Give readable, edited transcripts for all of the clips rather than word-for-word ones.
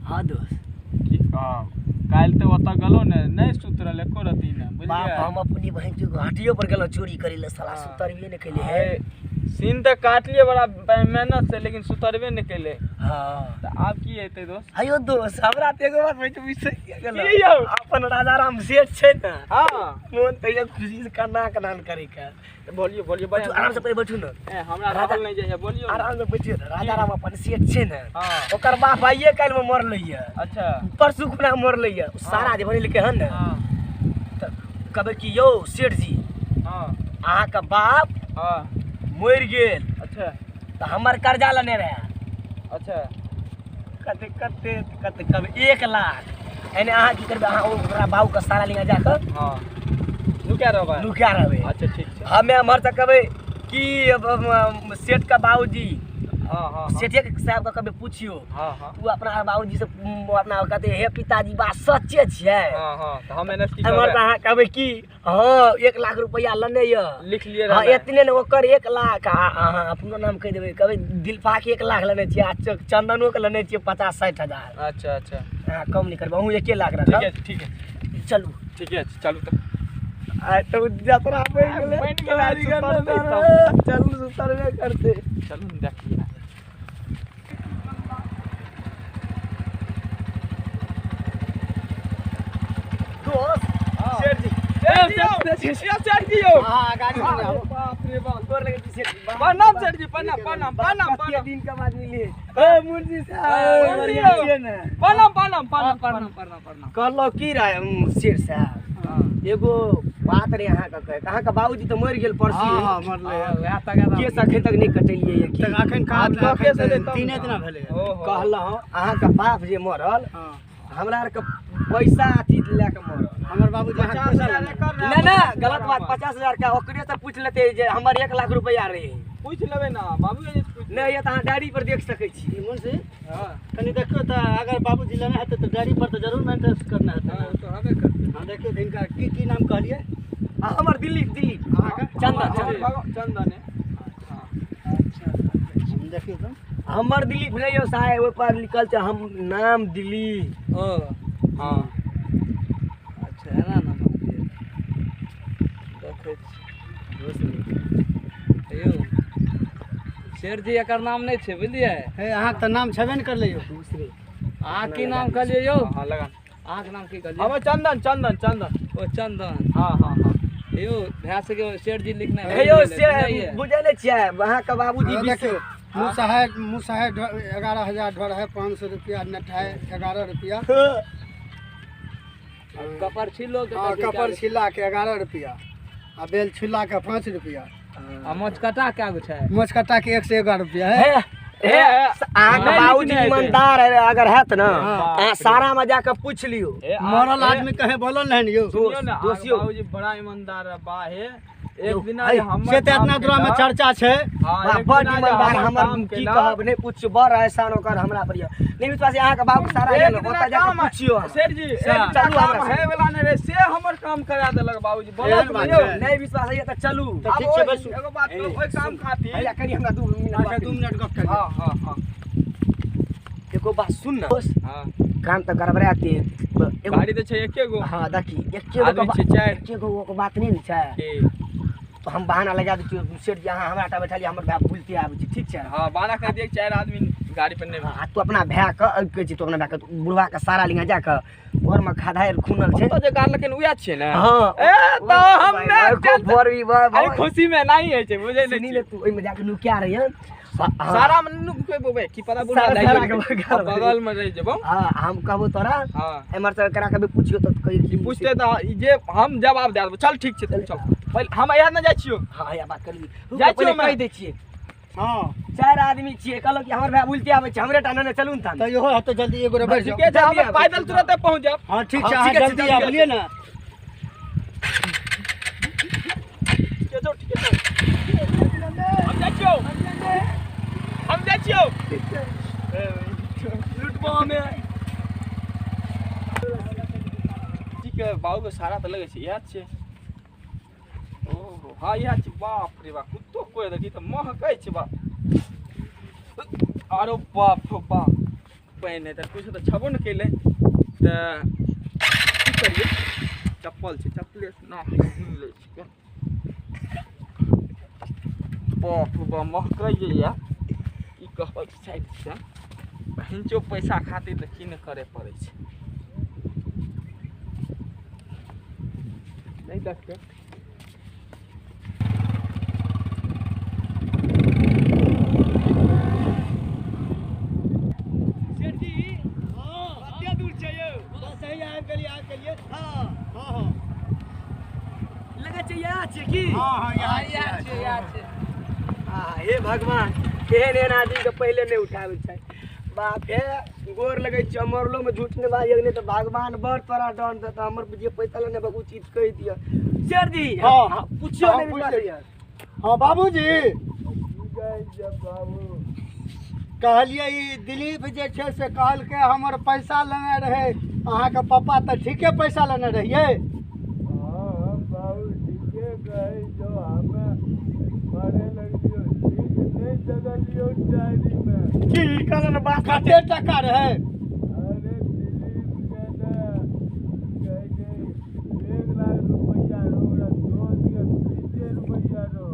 हाँ दोस्त। की कहब, काल्हि तऽ ओतऽ गेलहुँ ने, नहि सुतरल एको रत्ती ने, बाप बुझलियै? हम अपनी बहिन के घाटियो पर गेलहुँ चोरी करै लए, साला सुतरबे नहि केले हे। सीन तऽ काटलियै बड़ा मेहनत से, लेकिन सुतरबे नहि केले। हाँ। तऽ आब की हेतै दोस्त? हयो दोस्त, हमरा तऽ एगो बात होइ बिसरि गेलहुँ। की यौ? अपन राजा राम सेठ छै ने। हाँ। मोन तऽ खुशी से कन्ना कनान करे के। बोलियो बोलियो। बैठू आराम से, पहिले बैठू ने। ए, हमरा रहल नहि जाइए, बोलियो ने। आराम से बैठियो ने। राजा राम अपन सेठ छै ने, हाँ। ओकर बाप आइए काल्हि में मरलै ये। अच्छा। परसू खुना मरलै ये। सारा जे बनेलकै हन ने, हाँ। तऽ कहबै कि यौ सेठ जी, हाँ। अहाँके बाप हाँ। मरि गेल। अच्छा। तऽ हमर कर्जा लेने रहए। अच्छा। कते कते कते कहबै 1 लाख। एने अहाँ की करबै, अहाँ ओकरा बाबूके सारा लिंगा जाकऽ हाँ, नुका रहबै। नुका रहबै। अच्छा, ठीक छै। हमे एम्हर से कहबै कि सेठ के बाबूजी, हाँ हाँ हाँ। सेठे के साहब के कहबै पुछियो। हाँ हाँ। ओ अपना बाबूजी से अपना कहते हे पिताजी बात सच्चे छियै। हाँ हाँ, तऽ हम एने की एम्हर करबै? तऽ अहाँ कहबै कि हाँ 1 लाख रुपया लेने यऽ। लिख लिए। हाँ। रहबै। एतने ने ओकर 1 लाख आ अहाँ अपनो नाम कहि देबै, कहबै दिलफा के 1 लाख लेने छियै आ चंदनो के लेने छियै 50-60 हजार। अच्छा अच्छा। अहाँ कम नहि करबै, अहूँ 1 लाख ठीक रखब। है, ठीक है। चलू। ठीके छै, चलू तऽ। आइ तऽ जतरा बनि गेलै। बनि गेलै, सुतरबै तब। चलू, सुतरबे करतै। चलू ने, देखिए। दोस्त, सेठ जी। सेठ जी, सेठ जी यौ। हाँ, गाड़ी में आबो। बाप रे बाप। गोर लगै छी सेठ जी। प्रणाम सेठ जी, प्रणाम प्रणाम प्रणाम। कते प्रणाम। दिन के बाद मिलिए। ए मुंशी साहब, मुंशी बढ़िया यौ। छियै ने? प्रणाम प्रणाम प्रणाम प्रणाम प्रणाम प्रणाम। कहलहुँ की राय सेठ साहब, हाँ। एगो बात रहे अहाँके कहै, अहाँके बाबूजी तऽ मरि गेल परसू। हाँ हाँ, मरलै। केस अखन तक नहि कटेलियै ये की? तऽ अखन कहाँ? आब तऽ केस हेतै तब तीने ने। दिना भेलै। ओहो। कहलहुँ अहाँके बाप जे मरल, हाँ। हमरा आरके पैसा अथी लए कऽ मरल। हमर बाबूजी अहाँके 50 पैसा हजार लेने। एकर नहि नहि, गलत बात। 50 हजार के ओकरे से पूछि लेतै जे हमर 1 लाख रुपया रहे। पूछि लेबै ने बाबू जी से पूछि। नहि ये तऽ अहाँ डायरी पर देख सकै छी। मुंशी, हाँ। कनि देखियौ तऽ, अगर बाबूजी लेने हेतै तऽ डायरी पर तऽ जरूर मेंटेनेंस करना हेतै। हाँ, ओ तऽ हेबे करतै। हाँ, देखियौ तऽ हिनका की की नाम कहलियै? आ हमर दिलीप, दिलीप। अहाँके? चंदन। हमर चंदन। चंदन है। हाँ। अच्छा, देखियौ तऽ। हमर दिलीप नहि यौ साहेब, ओहि पर लिखल छै हम नाम दिलीप। ओ हाँ, अच्छा, एना नाम देखै छी यौ सेठ जी, एकर नाम नहि छै, बुझलियै? हे, अहाँके तऽ नाम छेबे ने करलै यौ। दूसरे। अहाँ की नाम कहलियै यौ? हाँ, लगा। अहाँके नाम की कहलियै? हमर चंदन, चंदन, चंदन। ओ चंदन। हाँ हाँ हाँ। यौ भए सके सेठ जी लिखने हे यौ से बुझै नहि छियै अहाँके बाबूजी हाँ, बीस देखियौ, मुसहर मुसहर 11 हजार ढोर है, 500 रुपया नेट है, 11 रुपया। कपर छिलो। हाँ, कपर छिला के 11 रुपया आ बेल छिला के 5 रुपया। आ मोचकटा कए गो छै? मोचकटा के 111 रुपया है। हे हे, अहाँके नहि बाबूजी लिखने हेतै। ईमानदार है, अगर हैत ने हाँ। अहाँ सारा में जाके पूछि लियौ। ए, मरल ए, आदमी कहे बोलल नहीं यौ। सुनियौ ने, दोस्त यौ। बाबूजी बड़ा ईमानदार है, बा हे। एक दिना है, जे हमर से तऽ काम इतना दूरा में केलक, चर्चा छै। हाँ, बा, एक बड़ दिना जे ईमानदार हमर हमर काम की केलक, कहब नहि पूछियौ, बड़ एहसान ओकर हमरा पर यऽ। नहि विश्वास यऽ, अहाँके बाबू सारा यऽ एक ने, दिना ओतऽ जाके काम पुछियौ अहाँ। सेठ जी, एक दिना चलू काम हमरा है वाला नहि रहे, से हमर काम करा देलक बाबूजी। बोलत एहन बात नहि यौ। छै। नहि विश्वास यऽ तऽ चलू। तऽ आब ठीक छै, ओहि- बैसू। एगो बात कहू, ओहि काम खातिर। हैया कनि हमरा 2 मिनट अच्छा, बात 2 मिनट गप करियौ। हाँ हाँ हाँ। एगो बात सुन ने। हाँ। काम तऽ गड़बड़ाते एगो। गाड़ी तऽ छै एके गो। हाँ, देखी, एके गो आदमी छै चारि। एके गो के बात नहि ने छै। की? तो हम बहाना लगा दै छियै, सेठ जी अहाँ हमरा टा बैठलियै, हमर भाय भूलते आबै छै, ठीक छै? हाँ, बहाना कर दियै, चारि आदमी गाड़ी पर नहि। हाँ, आ तू अपना भाय के कहै छी, तू अपना भाय के बुढ़वा के सारा लिंगा जाके घर में खधारि खुनल छै। ओतऽ जे गाड़लखिन उएह छियै ने? हाँ। ए तऽ हम भोरबी। अरे खुशी में नहीं होइ छै, बुझै सुनी नहि ने छियै। तू ओहिमे जाके नुकिया रहियन। सारा में नुकेबो, की पता बुढ़ा सारा- दाइ सारा गेल। के बगल में। बगल में रहि जेबो। हाँ, हम कहबो तोरा। हाँ। एम्हर से करा कभी पुछियो तऽ कहियो ई पूछते तऽ ई जे हम जवाब दए देबो। चल, ठीक छै, चल पहिले हम यहाँ नहि जाइ छियौ। हाँ, या बात करली। जाइ छियौ। पहिले कहि दै छियै। हाँ। चारि आदमी छियै, कहलक कि हमर भाय उलटे आबै छै, हमरे टा ने चलू ने तहन। तऽ इहो हेतै, जल्दी एगो बैठ जाउ। ठीके छै, हम जल्दी आबै। पैदल तुरंते पहुँच जायब। हाँ, ठीक हाँ, छै, अहाँ ठीके छै, जल्दी जल्दी आबलियै ने। ठीके छौ, ठीके छौ, हम जाइ छियौ, हम जाइ छियौ। लुटबो हमे। ठीक है, बाबू के सारा तऽ लगै छै इएह छियै। ओहो, हाँ, इएह छै। बाप रे बाप, कुत्तो कोइ देखी तऽ महकै छै। बाप, आरो बाप रो बाप। पानि है तऽ किछु तऽ छेबो नहि केलै तऽ की करियै चप्पल छै चप्पले से नाक घुमि लै छियै बाप रे बाप महकै जे यऽ की कहबै साइडसँ बहिनचो पैसा खातिर तऽ की नहि करय पड़ै छै नहि देखतै कते दूर छै यौ? बस सही आबि गेलियै, आबि गेलियै। हँ। हँ हँ। लगै छै इएह छै की? हँ हँ, हँ, इएह इएह छै। छै, इएह छै। आ हे भगवान, एहन एहन आदमीके पहिले नहि उठाबै छै। बाप हे, गोर लगै छै, मरलोमे झूठ नहि बाजै, नहि तऽ भगवान बड़ तोरा दंड देतऽ। हमर जे पैसा लेने ओ चीज कहि दिअ शेर जी। हँ। हँ, पुछियौ। हँ, नहि पूछि विश्वास लिअ। होइए। हँ बाबूजी, कहलियै ई दिलीप जे छै से कहलकै हमर पैसा लेने रहै अहाँके पप्पा, तऽ ठीके पैसा लेने रहियै? हाँ बाबू, ठीके कहै छौ। हमे पढ़े लगलियौ, ठीक नहि जगलियौ डायरीमे। की कहलहुँ ने बात? कते टका रहै? अरे दिलीप के तऽ कहै छै 1 लाख रुपैआ रहो, ओकरा दोस्तके 20 रुपैआ रहो।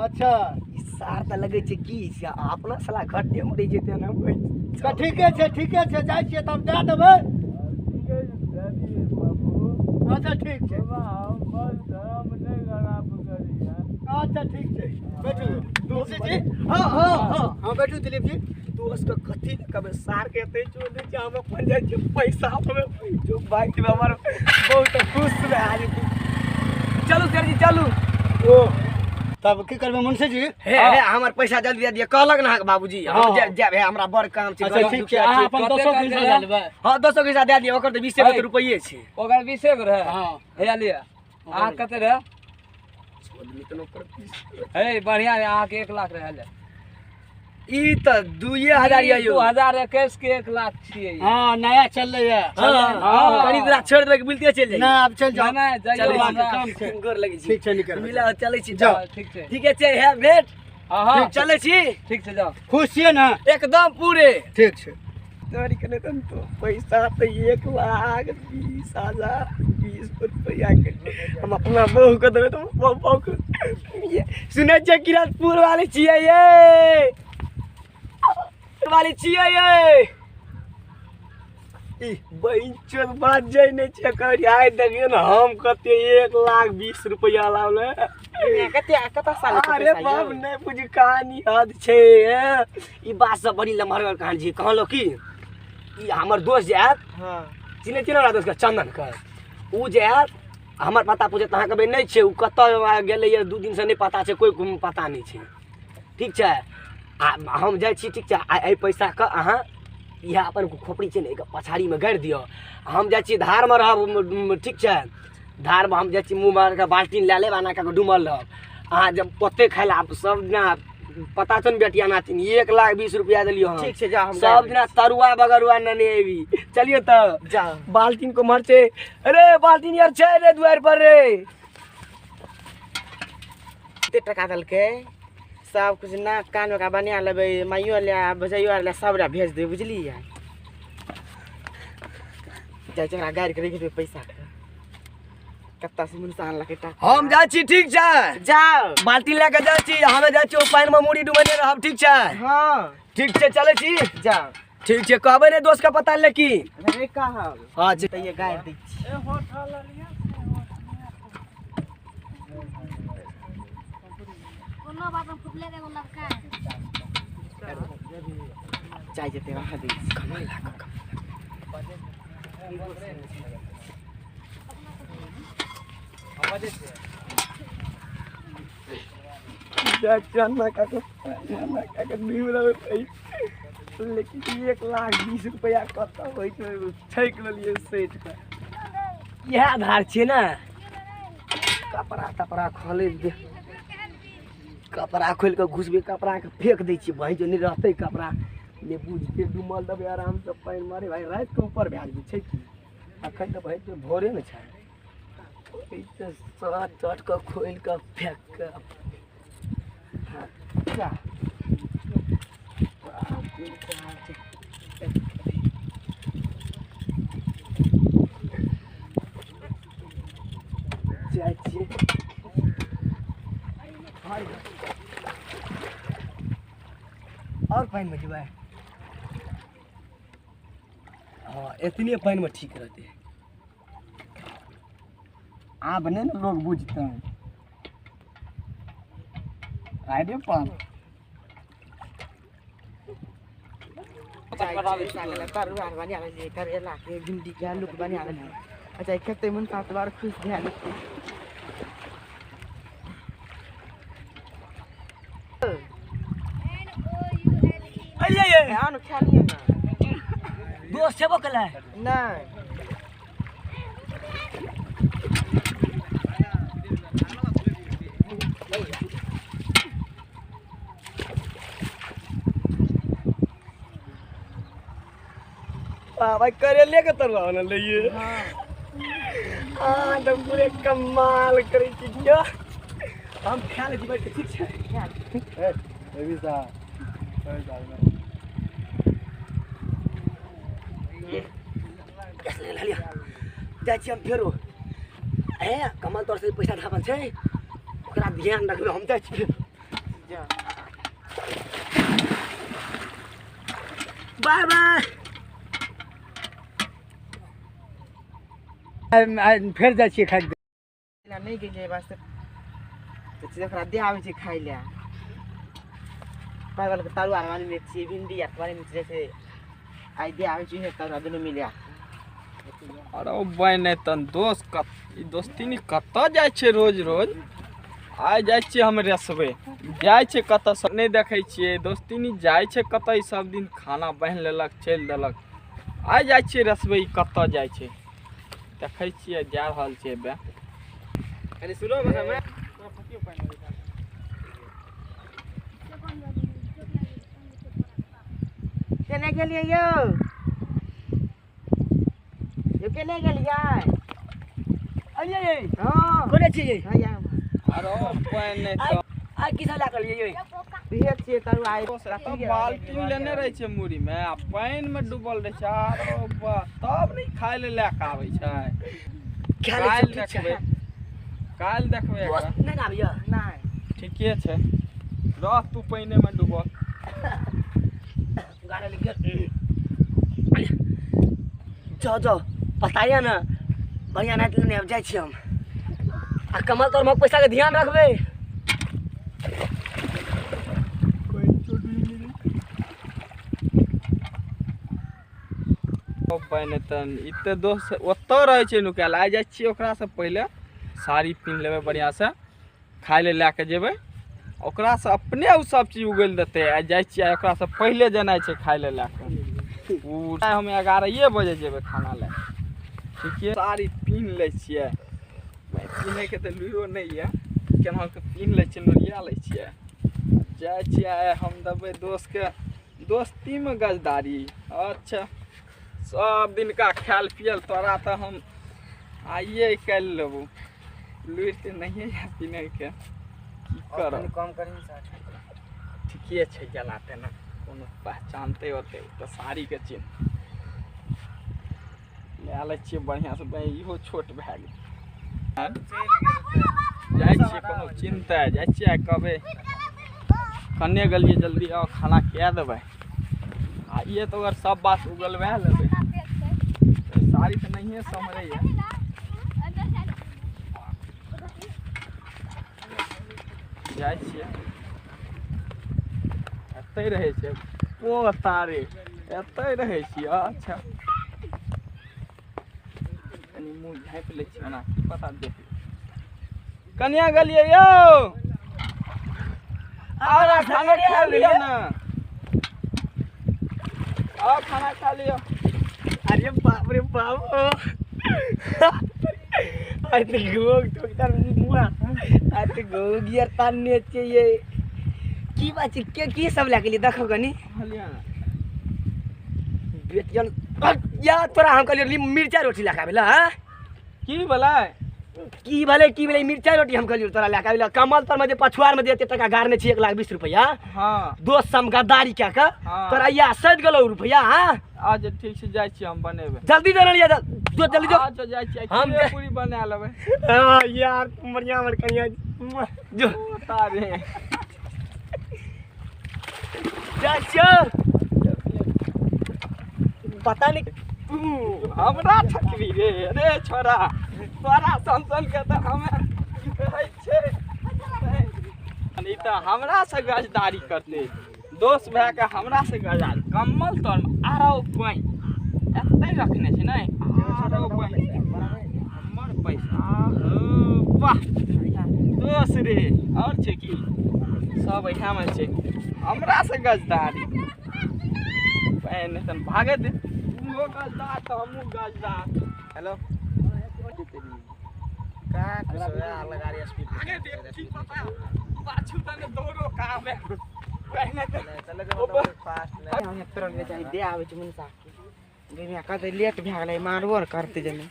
अच्छा। ई सार तऽ लगै छै की से अपना साला घट्टे मरै छै तेना। तऽ ठीके छै, ठीके छै, जाइ छियै तब दए देबै। ठीके छै, दए दियै बाबू। अच्छा, ठीक छै। बाबा, हम बस धर्म नहि खराब करियै। अच्छा, ठीक छै, बैठू तुलसी जी। हँ हँ हँ। हँ, बैठू दिलीप जी। दोस्त के कथी लए कहबै, सार के एते छोड़ दै छै। हम अपन जाइ छियै, पैसा हमे जो बाइक में हमर बहुत खुश भए जेतै। चलू सर जी, चलू। ओ तब की करबै मुंशी जी? हे हे, हमर पैसा जल्दी दे दिअ, कहलक ने अहाँके बाबूजी। हम हँ। जायब जायब, हे हमरा बड़ काम छै। अच्छा। गरीब ठीक छै। दुखिया अहाँ छी। अपन कते दसो टका पैसा रहै? लए लेबै। हँ, दसो के हिस्सा दए दिअ, ओकर तऽ 20 गो है। रुपैए छै। ओकर 20 गो रहै? हँ। हे लिअ, अहाँ कते रहै? हे बढ़िया है, अहाँके 1 लाख रहै ले। ई तऽ 2000 यऽ यौ। 2021 के 1 लाख छियै ई। हँ, नया चललै हँ। हँ। कनी दूरा छोड़ि देबै कि मिलते चलि नहि। जाइए? आब चलि जाउ। नहि नहि, जाइयौ। चलै छी। हमरा काम छै। गोर लगै छी। ठीक छै, निकल। मिला, चलै छी। जाउ। हँ, ठीक छै। ठीके छै, हे भेट। हँ हँ। चलै छी। ठीक छै, जाउ। खुश छियै ने? एकदम पूरे। ठीक छै। तोरी के नहि तो पैसा तऽ 1,20,000 20 रुपैआ के हम अपना बहू के देबै तऽ बहू के सुनै छियै, किरतपुर वाले छियै ये, वाले छियै ये। ई बहिन बात जाइ नहि छै करी। आइ देखियौ ने, हम कते 1 लाख 20 रुपैआ लावले। कते कतऽ साल के अरे पैसा बाप यौ? नहि बुझ, कहानी हद छै हे। ई बात सब बड़ी लम्हर कहानी छै। कहलहुँ की, ई हमर दोस्त जे आयत, चिन्है छियै ने हमरा दोस्तके, चन्दनके, उ जे आयत हमर पता पूछत, अहाँ कहबै नहि छै, ओ कतऽ गेलैए 2 दिनसँ नहि पता छै, कोइ कोनो पता नहि छै। ठीक छै, आ हम जाइ छी। ठीक छै, आ एहि पैसाके अहाँ इएह अपन खोपड़ी छै ने, एहिके पछाड़ीमे गाड़ि दिअ। हम जाइ छी, धारमे रहब। ठीक छै, धारमे हम जाइ छी, मुँह मारि कऽ बाल्टीन लए लेब, एना कऽ कऽ डूबल रहब। अहाँ जब ओते खाय लए आब सब दिना पता छौ ने बेटिया नातिन, 1 लाख 20 रुपया देलियौ हम। ठीक छै, जा, हम सब दिना तरुआ बगरुआ नेने एबी। चलियौ तऽ। जा। बाल्टीन कोम्हर छै? अरे बाल्टीन यार छै रे दुआरि पर रे। कते टका देलकै? सब कुछ नाक कान ओकरा बना लेबै, माइयो ले भजैयो ले सब ला भेज देबै, बुझलियै? जाइ छै, ओकरा गाड़ि के रखि देबै पैसा के। कत्ता से मुनसा आनलकै टाका? हम जाइ छी, ठीक छै? जाओ। बाल्टीन लए कऽ जाइ छी। हमे जाइ छी, ओ पानिमे मुड़ी डुबेने रहब, ठीक छै? हाँ। ठीक छै, चलै छी। जाओ। ठीक छै, कहबै ने दोस्तके पता ले की? नहीं कहब। हाँ जी। तऽ ये गाड़ि दै छी। कोनो बात में फुटले के एगो लड़का है। जाइ जेतै, रह दै छी। कमाइ ला कऽ। चन्ना काका, चन्ना काका डूबि रहल पैसा, लेकिन 1 लाख 20 रुपैआ कतऽ होइ छै? छकि लेलियै सैठ कऽ। इएह आधार छियै ने। कपड़ा तपड़ा खोलै दे, कपड़ा खोलि कऽ घुसबै, कपड़ाके फेक दै छियै। वहीं जो नहि रहतै कपड़ा नहि बुझतै, डूमल देबै आरामसँ पानि मारे। भाइ, रातिके ऊपर भए जेबै छै की? अखन तऽ भाइ भोरे ने छै। ओहिसँ शर्ट तर्ट कऽ खोलि कऽ फेक कऽ, जा। पानि में जेबै। हाँ एतने पानि में ठीक रहतै। आब नहि ने लोग बुझतै। आइरे पान तरुआ बना लेलियै, करेला के भिंडी के आलू के बना लेलियै। अच्छा खेतै मन सात बार खुश भए जेतै। अलियै आनु खा लिअ ने। दोस्त छेबो कलै? नहि। बाबा करेले के तरुआ बनल रहियै। हाँ तऽ पूरे कमाल करै छी जो। हम खा लै छी बैठ के, ठीक छै? रवि साहब जाइ छी हम फेरो। ए कमल तोर से पैसा ढाबल छै, ओकरा ध्यान रखबै। हम जाइ छी फेर। Bye bye. फेर जाइ छियै खाइ। नहि गेलियै बस ओकरा दे आबै छै खाइ लए। परवलके तरुआ आर बनेने छियै, भिंडी आर बनेने छियै। से आइ दे आबै छियै तरुआ दुनू मिला। अरे बहिन तन दोस्त ई दोस्ती कतऽ जाइ छै रोज रोज? आइ जाइ छियै हम रेसबै, जाइ छै कतऽ सब नहि देखै छियै। दोस्ती जाइ छै कतऽ? ई सब दिन खाना बान्हि लेलक चलि देलक। आइ जाइ छियै रेसबै, ई कतऽ जाइ छै देखै छियै। जा रहल छै बे। कनि सुनो हमरा। केने गेलियै यौ? यौ केने गेलियै? अलियै हँ कोने छियै? अरे बहिन आइ की सब लए कऽ एलियै? इहे छियै तरुआ। बाल्टीन लेने रहै छै मूड़ी मे आ पानि मे डूबल रहै छै। आरो बा तब नहि खाय लए लए कऽ आबै छै। काल्हि देखबै, काल्हि देखबै। नहि ने आबैया? नहि। ठीके छै, रह तू पानि मे डूबल। जाओ जाओ पता यऽ ने बढ़िआँ नाति लेने आब जाइ छी हम। आ कमल तोर महक पैसाके ध्यान रखबै। इते दोस्त ओतऽ रहै छै नुकायल। आइ जाइ छियै ओकरासँ पहिले साड़ी पिन्ह लेबै बढ़िआँसँ, खाय लए लए कऽ जेबै ओकरासँ। अपने ओ सब चीज उगलि देतै। आइ जाइ छियै ओकरासँ पहिले जेनाइ छै खाय लए लए कऽ। ओ हम 11 बजे जेबै खाना लए। ठीके साड़ी पिन्ह लै छियै। पिन्हैके तऽ लुइरो नहि यऽ, केना कऽ पिन्ह लै छियै, नोरिया लै छियै। जाइ छियै आइ हम देबै दोस्तके दोस्तीमे गजदारी। अच्छा सब दिनका खायल पियल तोरा तऽ हम आइए काल्हि लेबौ। लुरि तऽ नहिए यऽ पिन्हैके, की करब? कम करी सर। ठीके छै, जला तेना कोनो पहचानते होतै तऽ साड़ीके चिन्ह लए लै छियै बढ़िआँसँ। इहो छोट भए गेल। जाइ छियै कोनो चिन्ता जाइ छियै। कहबै कन्ने गेलियै जल्दी आउ खाना खिया देबै। आइए तऽ ओकर सब बात उगलबा लेबै। साड़ी तऽ नहिए सम्हरैए। जाइ छियै एतै रहै छै। ओ तारे एतै रहै छियै। अच्छा कनि मुँह झाँपि लै छियै, ओना की पता देख। कनिया गेलियै यौ? आउ खाना खा लिअ ने, आओ खाना खा लिअ। अरे बाप रे बाप, आइ तऽ गोग टोकतर मुआ आइ तऽ गोग यार तान्ने छियै। की बात छै? के की सब लए गेलियै देखो कनि। बेटियन या तोरा हम कहलियै मिरचाइ रोटी लए कऽ आबै लए। हाँ की भेलै? की भेलै? की भेलै? मिरचाइ रोटी हम कहलियै तोरा लए कऽ आबै लए। कमल तरमे जे पछुआरमे जे एते टका गाड़ने छी 1,20,000 रुपैआ। हाँ दोस्त सब गद्दारी कए कऽ तोरा या सधि गेलौ रुपैआ। हाँ अच्छा ठीक छै, जाइ छियै हम बनेबै। जल्दी दे लिअ, जो जल्दी जो। अच्छा जाइ छियै हम पूरी बना लेबै। हाँ यार बढ़िआँ हमर कनिया जो तारे। जा। जाइ छियौ पता नहीं तू हमरा ठकबी रे। अरे छोरा तोरा सन सन के तऽ हमे की कहै छै ई तऽ हमरा से गजदारी करतै। दोस्त भए के हमरा से गजदारी। कम्बल तर आरो पानि एतै रखने छै ने, आरो पानि हमर पैसा। हो वाह दोस्त रे, और छै की सब एहिठाम छै हमरा से गजदारी। पानि तन भागे दे, उहो गजदार तऽ हमहूँ गजदार। हेलो भागे दे, की पता पाछू तने दौड़ो काम है पहिने तऽ तुरंत बेचारी दे आबै छै मुनसा के। गैया कहतै लेट भए गेलै, मारबो ने करतै जने।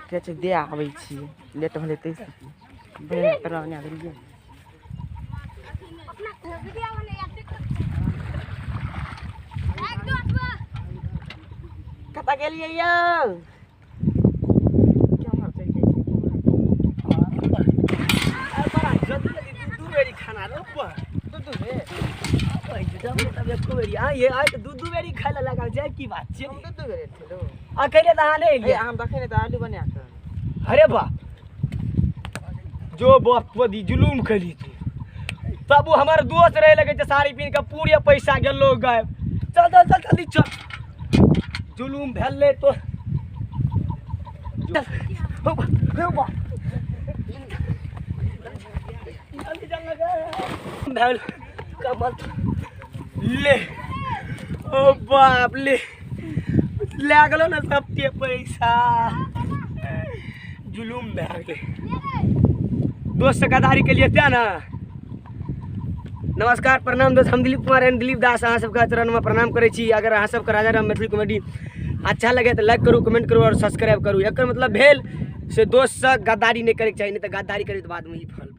कहै छै दे आबै छियै, लेट भेलै ताहिसँ की। भैया तोरा ओने गेलियै। अपना वीडियो बने या टिकटॉक एक दोस्त बा। कतऽ गेलियै यौ? केम्हर चलि जाइ छै? बड़ा जल्दी जल्दी दू दू बेरी खाना रोप। दू दू बेर? तब एको बेरी आ ये आइ तऽ दू दू बेरी खाय लए लागल छै, की बात छै? हम दू दू बेर खेलहुँ। अकेले तऽ अहाँ नहि ए एलियै। हम देखै नहि तऽ आलू बना कऽ। अरे बा जो बाप पदी जुलूम करी तू, तब वो हमार दोस्त रहे लगे छै साड़ी पीन के पूरे पैसा गेलो गायब। चल चल चल जल्दी चल, जुलूम भेलै तो। चल, हो बा, हो बा। जल्दी चल ना गे। भेल कमल ले, ओ बाप ले ले गेलो ना सबके पैसा, जुलूम भए गेलै। दोस्त से गद्दारी के लिए क्या ना। नमस्कार प्रणाम दोस्त, हम दिलीप कुमार एंड दिलीप दास अहाँ सबके चरण में प्रणाम करै छी। अगर अहाँ सबके राजा राम मैथिली कॉमेडी अच्छा लगे तो लाइक करू, कमेंट करू और सब्सक्राइब करू। एकर मतलब भेल से दोस्त से गद्दारी नहीं करैके चाही, नहीं तऽ गद्दारी करी तऽ बादमे ई फल।